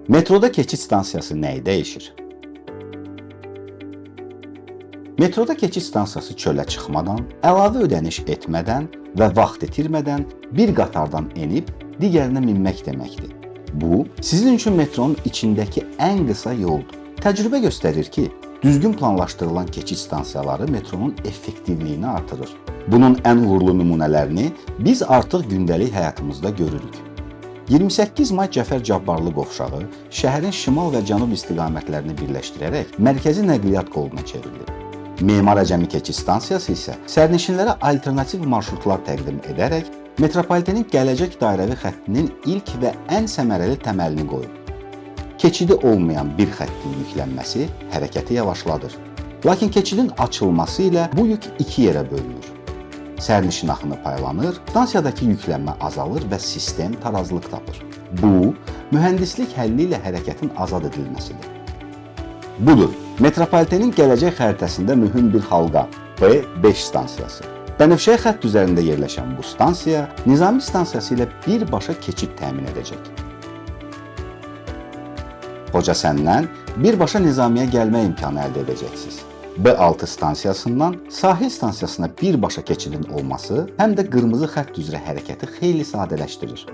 Metroda keçid stansiyası nəyi dəyişir? Metroda keçid stansiyası çölə çıxmadan, əlavə ödəniş etmədən və vaxt itirmədən bir qatardan enib digərinə minmək deməkdir. Bu, sizin üçün metronun içindəki ən qısa yoldur. Təcrübə göstərir ki, düzgün planlaşdırılan keçid stansiyaları metronun effektivliyini artırır. Bunun ən uğurlu nümunələrini biz artıq gündəlik həyatımızda görürük. 28 May Cəfər Cabbarlı qovşağı şəhərin şimal və cənub istiqamətlərini birləşdirərək mərkəzi nəqliyyat qoluna çevrilib. Memar Əcəmi keçid stansiyası isə sərnişinlərə alternativ marşrutlar təqdim edərək metropolitenin gələcək dairəvi xəttinin ilk və ən səmərəli təməlini qoyub. Keçidi olmayan bir xəttin yüklənməsi hərəkəti yavaşladır. Lakin keçidin açılması ilə bu yük iki yerə bölünür. Sərnişin axını paylanır, stansiyadakı yüklənmə azalır və sistem tarazlıq tapır. Bu, mühəndislik həlli ilə hərəkətin azad edilməsidir. Budur, metropolitenin gələcək xəritəsində mühüm bir halqa B5 stansiyası. Bənövşəyi xətt üzərində yerləşən bu stansiya Nizami stansiyası ilə birbaşa keçid təmin edəcək. Xocasəndən birbaşa Nizamiyə gəlmə imkanı əldə edəcəksiniz. B6 stansiyasından sahil stansiyasına birbaşa keçidin olması həm də qırmızı xətt üzrə hərəkəti xeyli sadələşdirir.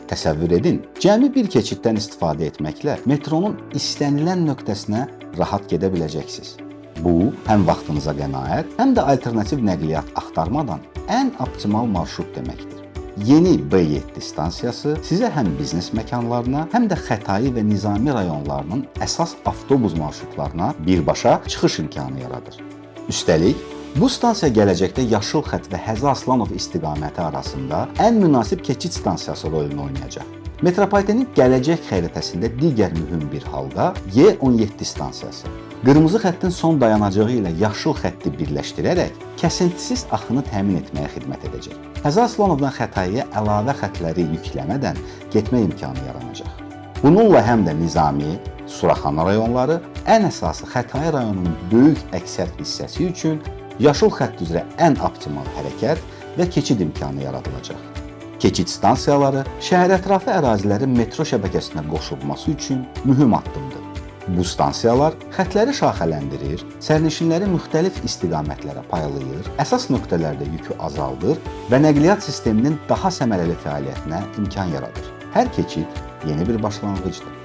Təsəvvür edin, cəmi bir keçiddən istifadə etməklə metronun istənilən nöqtəsinə rahat gedə biləcəksiniz. Bu, həm vaxtınıza qənaət, həm də alternativ nəqliyyat axtarmadan ən optimal marşrut deməkdir. Yeni B7 stansiyası sizə həm biznes məkanlarına, həm də Xətai və Nizami rayonlarının əsas avtobus marşrutlarına birbaşa çıxış imkanı yaradır. Üstəlik, bu stansiya gələcəkdə Yaşıl xətt və Həzi Aslanov istiqaməti arasında ən münasib keçid stansiyası rolünü oynayacaq. Metropolitenin gələcək xəritəsində digər mühüm bir halqa Y17 stansiyası. Qırmızı xəttin son dayanacağı ilə yaşıl xətti birləşdirərək kəsintisiz axını təmin etməyə xidmət edəcək. Həzi Aslanovdan Xətaiyə əlavə xətləri yükləmədən getmə imkanı yaranacaq. Bununla həm də Nizami, Suraxanı rayonları, ən əsası Xətai rayonunun böyük əksər hissəsi üçün yaşıl xətt üzrə ən optimal hərəkət və keçid imkanı yaradılacaq. Keçid stansiyaları şəhərətrafı ərazilərin metro şəbəkəsinə qoşulması üçün mühüm addımdır. Bu stansiyalar xətləri şaxələndirir, sərnişinləri müxtəlif istiqamətlərə paylayır, əsas nöqtələrdə yükü azaldır və nəqliyyat sisteminin daha səmərəli fəaliyyətinə imkan yaradır. Hər keçid yeni bir başlanğıcdır.